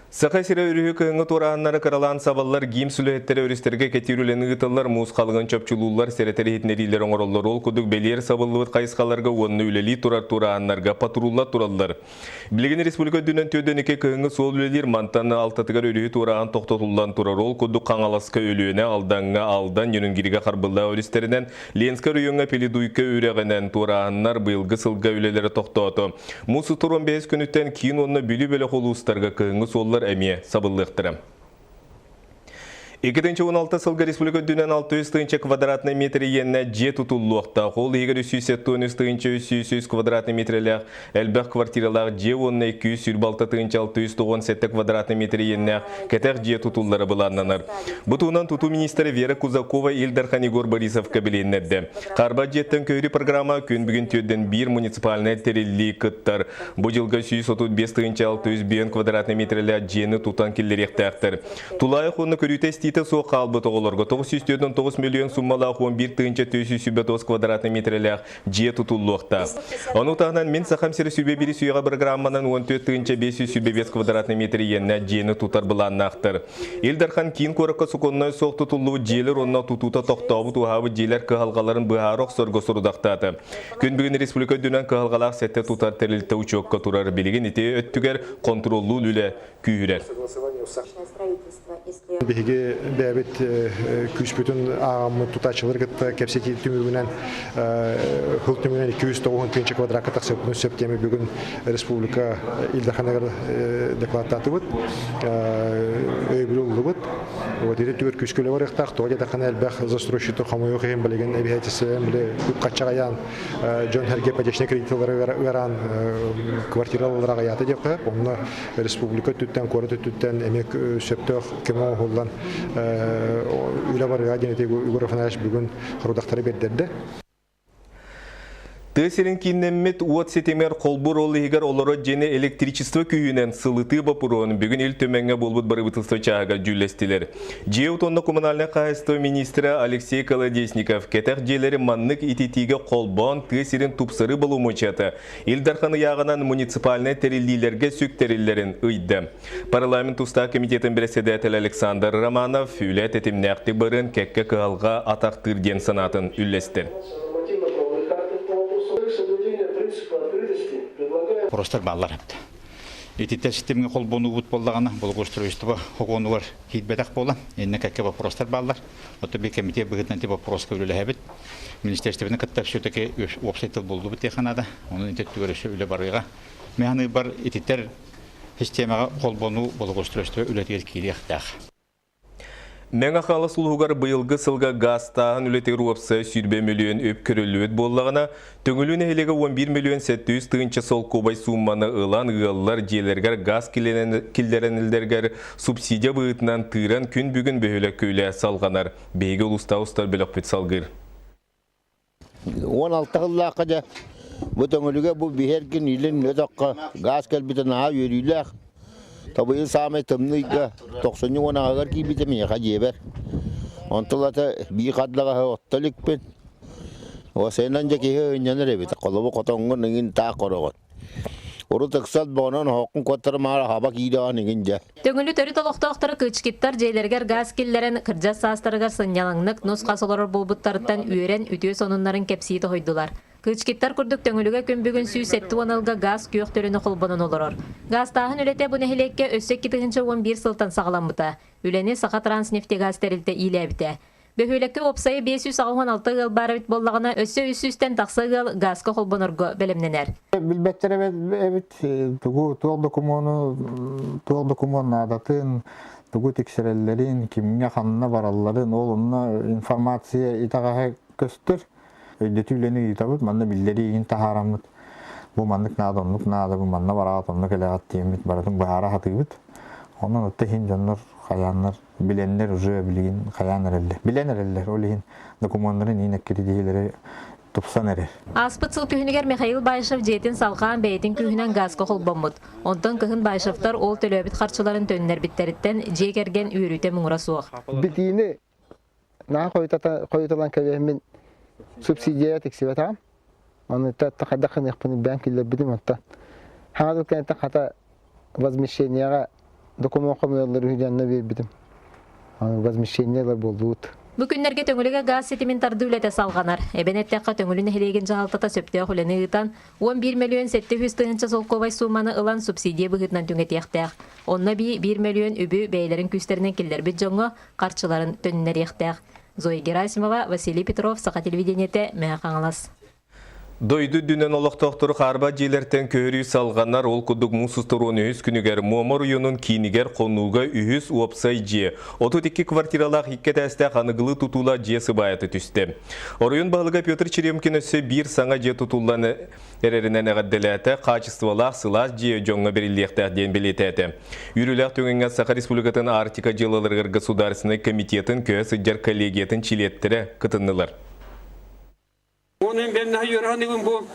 Саха сирэ өрүһү кыһыҥҥы туорааһыннары кыралаан сабаллар, ГИМС үлэһиттэрэ өрүстэргэ кэтиир үлэни ыыталлар, муус халыҥын чопчулууллар, сэрэтэр иһитиннэриилэр оҥороллор. Ол курдук бэлиэр сабыллыбыт хайысхаларга уонна үлэлии турар туорааһыннарга патруллар тураллар. Билигин республика үрдүнэн 42 кыһыҥҥы суол үлэлиир, мантан алтатыгар өрүһү туорааһын тохтотуллан турар. Ол курдук Хаҥаласка Өлүөнэ, Алдаҥҥа Алдан, Ньүрүнгиригэ Харбыллаах өрүстэринэн, Ленскэй оройуоҥҥа Пеледуйка үрэҕинэн туорааһыннар быйылгы сылга үлэлэрэ тохтоото. Муус устар 15 күнүттэн киин уонна Бүлүү бөлөх улуустарга кыһыҥҥы суоллар эмиэ сабыллыахтара. 2016 сылга республика үрдүнэн 600 тыһыынча квадратнай метр иэннэ дьиэ тутуллуохтаах. Ол иһигэр 373 тыһыынча 303 квадратнай метрэлээх элбэх квартиралаах дьиэ уонна 226 тыһыынча 697 квадратнай метр иэннээх кэтэх дьиэ тутуллара былааннанар. Бу туһунан тутуу министрэ Вера Кузакова Ил Дархан Егор Борисовка билиһиннэрдэ. Хаарба дьиэттэн көһөрүү программа күн бүгүн түөрдэн биир муниципальнай тэриллии кыттар. Бу дьылга 135 тыһыынча 605 квадратный метрэлээх дьиэни тутан киллэриэхтээхтэр. Тулаайах уонна көрүүтэ-истиитэ суох хаалбыт оҕолорго 949 миллион суммалаах 11 тыһыынча 429 квадратный метрэлээх дьиэ тутуллуохтаах. Ону таһынан Мин Сахам сирэ сүбэ бири сүйэҕэ программанан 14 тыһыынча 525 квадратный метр иэннээх дьиэни тутар былааннаахтар. Ил Дархан киин куоракка сокуоннай суох тутуллубут дьиэлэр уонна тутуута тохтообут уһаабыт дьиэлэр кыһалҕаларын быһаара охсорго сорудахтаата. Күн бүгүн республика үрдүнэн кыһалҕалаах сэттэ тутар тэрилтэ учуокка турар. Билигин ити өттүгэр хонтуруоллуур үлэ күүһүрэр. Биһиги бэйэбит күүспүтүн ааҕаммыт тутааччылары кытта кэпсэтии түмүгүнэн хыл түмүгүнэн 209 тыһыынча квадракка тахсыппытын сөп диэми бүгүн республика Ил Дарханыгар докладтаатыбыт, өйөбүл ыллыбыт. Вот ити түгэр күүскэ үлэ барыахтаах. Тоҕо диэтэххинэ элбэх застройщиктар хомойуох иһин билигин эбиһээччисэлэрин били үп-хаччаҕайаан дьон сэргэ ипотечнай кредитталары ыараан квартира ылаллара аҕыйаата диэххэ сөп. Онно республика өттүттэн, куорат өттүттэн эмиэ сөптөөх көмө оҥоһуллан үлэ барыаҕа диэн Егор Афанасьевич бүгүн хорудахтары биэрдэрдэ. Тыа сирин кииннэммит уот ситимэр холбуур ол иһигэр олорор дьиэни электричество күүһүнэн сылытыы боппуруоһун бүгүн Ил Түмэҥҥэ буолбут бырабыыталыстыба чааһыгар дьүүллэстилэр. Дьиэ уонна коммунальнай хаһаайыстыба министрэ Алексей Колодезников кэтэх дьиэлэри маннык ититиигэ холбоон тыа сирин тупсарыы боломуочуйата Ил Дархан ыйааҕынан муниципальнай тэриллиилэргэ сүктэриллэрин ыйда. Парламент тустаах комитетын бэрэссэдээтэлэ Александр Романов үлэ тэтимнээхтик барыан кэккэ кыһалҕа атахтыыр диэн санаатын үллэстэр. Вопростар бааллар эбит. Ититэр ситимҥэ холбонуубут буоллаҕына, благоустройство хокуонугар киирбэтэх буолан, иннэ кэккэ вопростар бааллар. Оттон би комитет быһыытынан ити вопроска үлэлэһэбит. Министерствоны кытта все-таки уопсай тыл буллубут диэххэ наада. Онон ити өттүгэр өссө үлэ барыаҕа. Мен саныырбар ититэр систиэмэҕэ холбонуу благоустройство үлэтигэр киириэхтээх. Мэҥэ Хаҥалас улууһугар быйылгы сылга гаастааһын үлэтигэр уопсай 20 мөлүйүөн үп көрүллүбүт буоллаҕына, Төҥүлү нэһилиэгэ 11 мөлүйүөн 700 тыһыынча солкуобай суумманы ылан ыаллар дьиэлэригэр гаас киллэрэнэллэригэр субсидия быһыытынан тыыран күн бүгүн бөһүөлэккэ үлэ салҕанар. Биһиги улуустаах устар бөлөхпүт салгыыр. 16 сыллаахха дьэ бу Төҥүлүгэ бу биһэргин илин өтөххө гаас кэлбитэ наһаа үөрүүлээх. Табыйы саамай тымныйга тохсунньу уон аҕыгар киирбитэ миэхэ дьиэбэр. Онтулата биир хаддаҕаһы отто иликпин. Осенан дьэ киһи ынньанар эбит. Холобу хотоҥҥун иҥин таах хороҕун. Урут ыксал боонон оһоххун куоттарымаары хаба киирэҕин иҥин дьэ. Төҥүлү төрүт олохтоохторо Кычкиттар дьиэлэригэр гаас киллэрэн, кырдьас саастарыгар сынньалаҥнык нус-хас олорор буолбуттарыттан үөрэн үтүө сонуннарын кэпсии тоһуйдулар. Кычкиттар курдук Төҥүлүгэ күн бүгүн 170 ылга гаас күөх төлөнө холбонон олорор. Гаастааһын үлэтэ бу нэһилиэккэ өссө 2011 сылтан саҕаламмыта. Үлэни Сахатранснефтегаз тэрилтэ иилээбитэ. Бөһүөлэккэ уопсайа 586 ыал баар эбит буоллаҕына, өссө 300-тэн тахса ыал гааска холбонорго бэлэмнэнэр. Билбэттэр эбит тугу туох докумуону туох докумуон наадатын, тугу тиксэрэллэрин, кимҥэ ханна баралларын, ол онно информация итэҕэһэ көстөр. Өйдөтүү үлэни ыытабыт, манна биллэрии иһин таһаараммыт, бу маннык наада, оннук наада, бу манна бараҕыт, онно кэлэҕит диэммит барытын быһаара сатыыбыт. Онон отто иһин дьоннор хайааннар билэннэр уже билигин хайаан эрэллэр. Билэн эрэллэр, ол иһин докумуоннарын иин эккиритиилэри тупсан эрэр. Ааспыт сыл күһүнүгэр Михаил Баишев дьиэтин салҕаан бэйэтин күүһүнэн гааска холбоммут. Онтон кыһын Баишевтар ол төлөөбүт харчыларын төннөрбүттэриттэн дьиэ кэргэн үөрүүтэ муҥура суох. Битиини наһаа хойуталан кэбиһэммин субсидия тиксибэтэҕим. Ону хайдах гыныахпын бэйэм киллэрбитим оттон. Хаҥа дыл кэнниттэн хата возмещениеҕа докумуон хомуйаллар үһү диэн биэрбитим. Возмещение ылар буоллубут. Бу күннэргэ Төҥүлүгэ гаас ситимин тардыы үлэтэ салҕанар. Эбэн эттэххэ, Төҥүлү нэһилиэгин дьаһалтата сөптөөх үлэни ыытан, 11 мөлүйүөн 700 тыһыынча солкуобай сууманы ылан субсидия быһыытынан түҥэтиэхтээх. Онно эбии 1 мөлүйүөн үбү бэйэлэрин күүстэринэн киллэрбит дьоҥҥо харчыларын төннөриэхтээх. Зоя Герасимова, Василий Петров, Саха телевидениетэ, Мэҥэ Хаҥалас. Дойду үрдүнэн олохтоохтору хаарба дьиэлэртэн көһөрүү салҕанар, ол курдук муус устар 13 күнүгэр Муома оройуонун киинигэр Хонууга үһүс уопсай дьиэ, 32 квартиралаах икки этээстээх аныгылыы тутуулаах дьиэ сыбаайата түстэ. Оройуон баһылыга Петр Черемкин өссө биир саҥа дьиэ тутуллан эрэринэн эҕэрдэлээтэ, хаачыстыбалаах сылаас дьиэ дьоҥҥо бэриллиэхтээх диэн бэлиэтээтэ. Үөрүүлээх түгэҥҥэ Саха Республикатын Арктика дьыалаларыгар государственнай комитетын көһө сылдьар коллегиятын чилиэттэрэ кытыннылар. Онон мен юрханыгын бу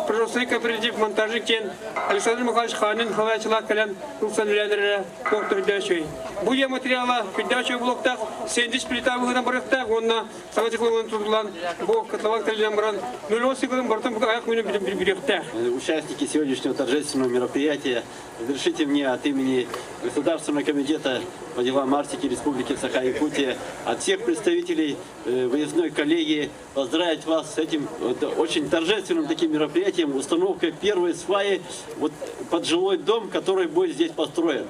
производственный кооператив монтажник диэн Александр Михайлович Ханин халаачылаах кэлэн ылсан үлэлэрэ туох да үрдээчүй. Бу дьиэ материала үрдээчүй блоктаах сэндвич плита быһыынан барыахтаах уонна саҥа технологиянан тутуллан бу котлован кэлинэн баран нулевой циклын барытын аяк күнүн бүтүрүөхтээх. Участники сегодняшнего торжественного мероприятия, разрешите мне от имени Государственного комитета по делам Арктики Республики Саха-Якутия, от всех представителей выездной коллегии поздравить вас с этим вот, очень торжественным таким мероприятием, установкой первой сваи вот, под жилой дом, который будет здесь построен.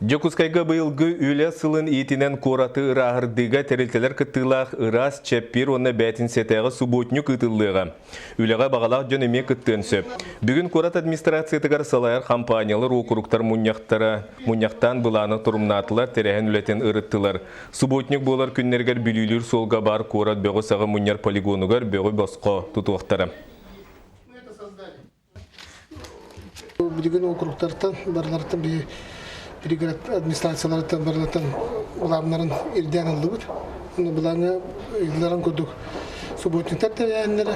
Дьокуускайга быйылгы үлэ сылын иитинэн куораты ырааһырдыыга тэрилтэлэр кыттыылаах ыраас чэппиэр уонна бээтинсэтээҕи субботнюк ыытыллыаҕа. Үлэҕэ баҕалаах дьон эмиэ кыттыан сөп. Бүгүн куорат администрациятыгар салайар компаниялар уокуруктар мунньахтара мунньахтаан былааны торумнаатылар, тэрээһин үлэтин ырыттылар. Субботник буолар күннэригэр Бүлүүлүүр суолга баар куорат бөҕү-саҕы мунньар полигонугар бөҕү босхо тутуохтара. Билигин округтартан барыларыттан биһи пригород администрацияларыттан барыларыттан былааннарын ирдээн ыллыбыт. Уонна былааҥҥа ыйылларын курдук субботниктар тэрээһиннэрэ,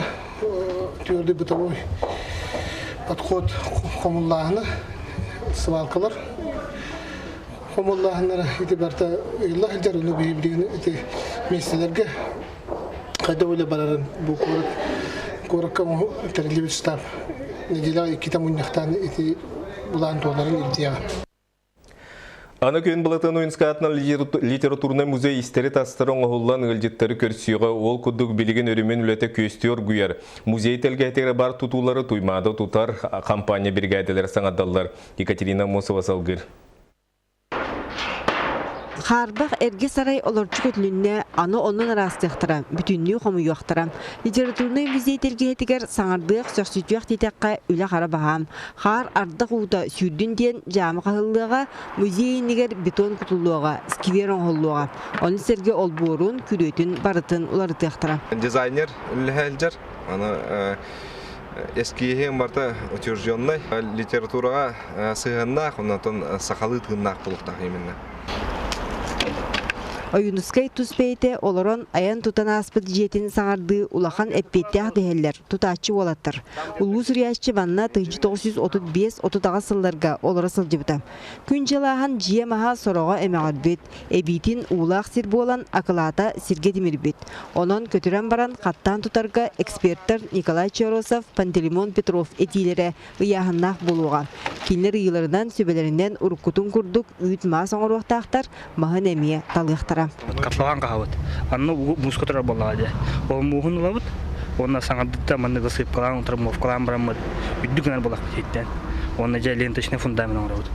твердый бытовой подход хомуллааһына, свалкалар хомуллааһыннара ити барыта ыйылла сылдьар, ону биһи билигин ити миэстэлэргэ хайдах үлэ барарын бу куорат куоракка тэриллибит штаб нэдиэлэҕэ иккитэ мунньахтаан ити былаан туоларын ирдиэҕэ. Аны күн Былатын Уинскаатынан литературнай музей истэри-тастары оҥоһуллан ыалдьыттары көрсүөҕэ, ол курдук билигин өрөмүөн үлэтэ күөстүү оргуйар. Музей тэлгэһэтигэр бар тутуулары Туймаада тутар компания биригээдэлэрэ саҥардаллар. Екатерина Аммосова салгыыр. Хаарбах эргэ сарай олорчу көтүлүннэ, аны оннун араастыахтара, бүтүннүү хомуйуохтара. Литературнай музей тэлгэһэтигэр саҥардыах, сөхсүтүөх диэтэххэ, үлэ хара баһаам. Хаар ардах уута сүүрдүн диэн дьаама хаһыллыаҕа, музей иннигэр бетон кутуллуоҕа, сквер оҥоһуллуоҕа. Ону сэргэ олбуорун, күрүөтүн барытын уларытыахтара. Дизайнер үлэлэһэ сылдьар. Аны эскииһин барыта утвержденный. Литератураҕа сыһыаннаах, онтон сахалыы тыыннаах буолуохтаах именно. Ойуунускай тус бэйэтэ олорон айан-тутан ааспыт дьиэтин саҥардыы улахан эппиэттээх дэһэллэр тутааччы уолаттар. Улуу суруйааччы манна 1935-38 сылларга олоро сылдьыбыта. Күн-дьыл ааһан дьиэ маһа сороҕо эмэҕирбит, эбиитин уулаах сир буолан акылаата сиргэ тимирбит. Онон көтүрэн баран хаттаан тутарга экспертэр Николай Чоросов, Пантелеймон Петров этиилэрэ ыйааһыннаах буолуоҕа. Кинилэр ыйыыларынан, сүбэлэринэн уруккутун курдук үүт-маас оҥоруохтаахтар, маһын эмиэ талыахтара. Котлован хаһабыт. Анны мууска турар буоллаҕа дии. Ол мууһун ылабыт уонна саҥардыта маннык ысыыпкалаан, утрамовкалаан бараммыт үрдүк гынар буоллахпыт иһиттэн. Уонна дьэ ленточный фундамент оҥоробут.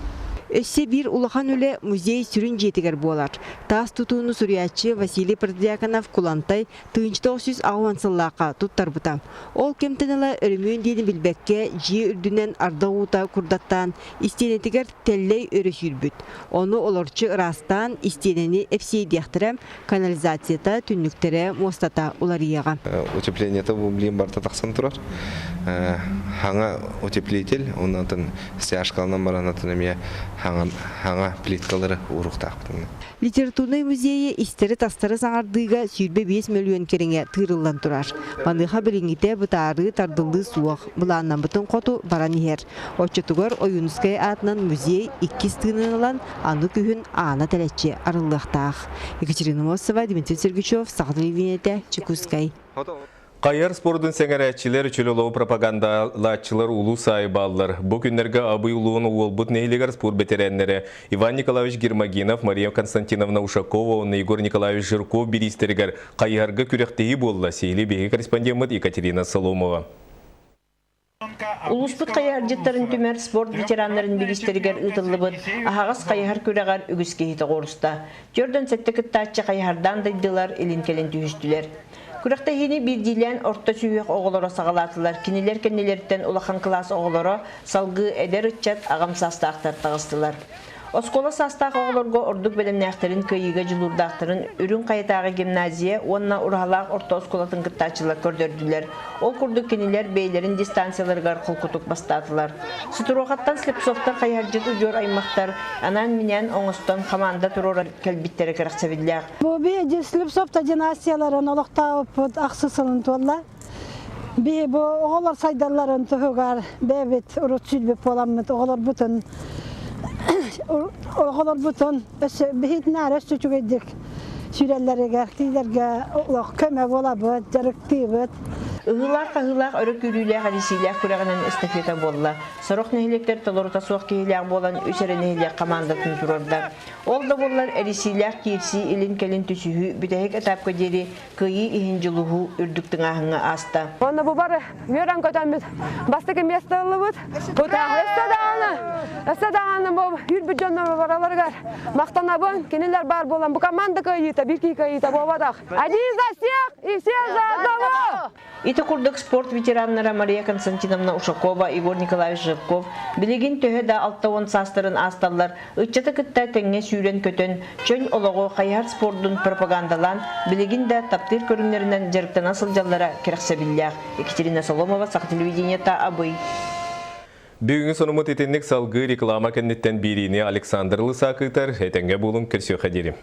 Өссө биир улахан үлэ музей сүрүн дьиэтигэр буолар. Таас тутууну суруйааччы Василий Протодьяконов Кулантай 1980 сыллаахха туттарбыта. Ол кэмтэн ыла өрөмүөн диэни билбэккэ, дьиэ үрдүнэн ардах уута курдаттаан, истиэнэтигэр тэллэй өрө сүүрбүт. Ону олорчу ыраастаан, истиэнэни эпсиэйдиэхтэрэ, канализацията, түннүктэрэ, муостата уларыйыаҕа. Утеплениета бу билигин барыта тахсан турар. Хаҥа утеплитель, оннотон стяжкаланан баранатын эмиэ хаҥа плиткалары ууруктаахпытын. Литературнай музейы истэри-тастары саҥардыыга 25 мөлүйүөн кэриҥэ тыырыллан турар. Маныаха билиҥҥитэ бытаарыы, тардыллыы суох, былааннаммытын хоту баран иһэр. Оччотугар Ойуунускай аатынан музей иккис тыынын ылан, аны күһүн аана тэлэччи арыллыахтаах. Екатерина Мосова, Дмитрий Сергучев, Саха телевидениетэ, Чекускай. Хайыһар спордун сэҥэрээччилэр, чөл олоҕу пропагандалааччылар улуус аайы бааллар. Бу күннэргэ Абый улууһун Уолбут нэһилиэгэр спорт бэтэрээннэрэ Иван Николаевич Гермогенов, Мария Константиновна Ушакова уонна Егор Николаевич Жирков бириистэригэр хайыһарга күрэхтэһии буолла. Сиһилии биһиги корреспондеммыт Екатерина Соломова. Улууспут хайыһардьыттарын түмэр спорт ветераннарын бириистэригэр ыытыллыбыт аһаҕас хайыһар күрэҕэр үгүс киһи тоҕуоруста. 47 кыттааччы хайыһардаан дайдылар, илин-кэлин түһүстүлэр. Күрэхтэһиини биирдиилээн орто сүһүөх оҕолоро саҕалаатылар. Кинилэр кэннилэриттэн улахан кылаас оҕолоро, салгыы эдэр ыччат, аҕам саастаахтар таҕыстылар. Оскуола саастаах оҕолорго ордук бэлэмнээхтэрин кыайыыга дьулуурдаахтарын Үрүҥ Хайатааҕы гимназия уонна Ураһалаах орто оскуолатын кыттааччылар көрдөрдүлэр. Ол курдук кинилэр бэйэлэрин дистанцияларыгар холкутук бастаатылар. Сутуруохаттан Слепцовтар хайыһардьыт удьуор аймахтар анаан-минээн оҥостон хамаанда туруоран кэлбиттэрэ кэрэхсэбиллээх. Бу биһиги Слепцовтар династияларын олохтообуппут ахсыс сылын туолла. Биһи бу оҕолор сайдалларын туһугар бэйэбит урут сүүрбүт буоламмыт оҕолорбутун оҕолорбутун өссө биһитинээр өссө үчүгэйдик сүүрэллэригэр кинилэргэ олох көмө буолабыт, дьарыктыыбыт. Ыһыылаах-хаһыылаах өрө күүрүүлээх эрийсиилээх күрэҕинэн эстафета буолла. Сорох нэһилиэктэр толорута суох киһилээх буолан үс эрэ нэһилиэк хамаандатын туруорда. Ол да буоллар эрийсиилээх киирсии илин-кэлин түсүһүү бүтэһик этапка диэри Кыайыы иһин дьулуһуу үрдүк тыҥааһыҥҥа ааста. Уонна бу бары үөрэн көтөммүт бастакы миэстэ ыллыбыт. Өссө даҕаны, өссө даҕаны бу үүрбүт дьоннор бараларыгар махтанабын. Кинилэр баар буолан бу команда кыайыыта, биир киһи кыайыыта буолбатах. Один за всех и все за одного! Ити курдук спорт ветераннара Мария Константиновна Ушакова, Егор Николаевич Жирков билигин төһө да 60 саастарын аасталлар, ыччаты кытта тэҥҥэ сүүрэн-көтөн, чөл олоҕу хайыһар спордун пропагандалаан, билигин да таптыыр көрүҥнэринэн дьарыктана сылдьаллара кэрэхсэбиллээх. Екатерина Соломова, Саха телевидениета, Абый. Бүгүҥҥү сонуммут итинник салгыы реклама кэнниттэн биэриини Александр Лысак ыытар. Этэҥҥэ буолуҥ, көрсүөххэ диэри.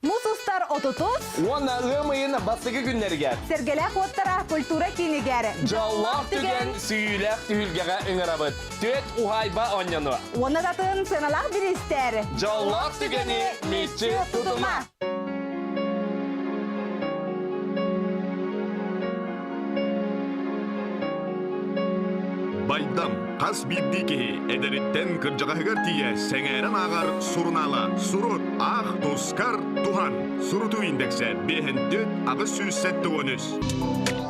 Мус устар отутус Уонна ыам ыйын бастакы күннэригэр Сэргэлээх уоттара культура киинигэр Дьоллоох түгэн сүүйүүлээх түһүлгэҕэ ыҥырабыт. Түөт уһаайба оонньонуо. Уонна татын сыаналаах бириистэр. Дьоллоох түгэни мүччү тутума. Байдам хас биирдии киһи эдэриттэн кырдьаҕаһыгар тиийэ сэҥээрэн ааҕар сурунаала Сурут аах тускар туһан сурутуу индексэ 5 873.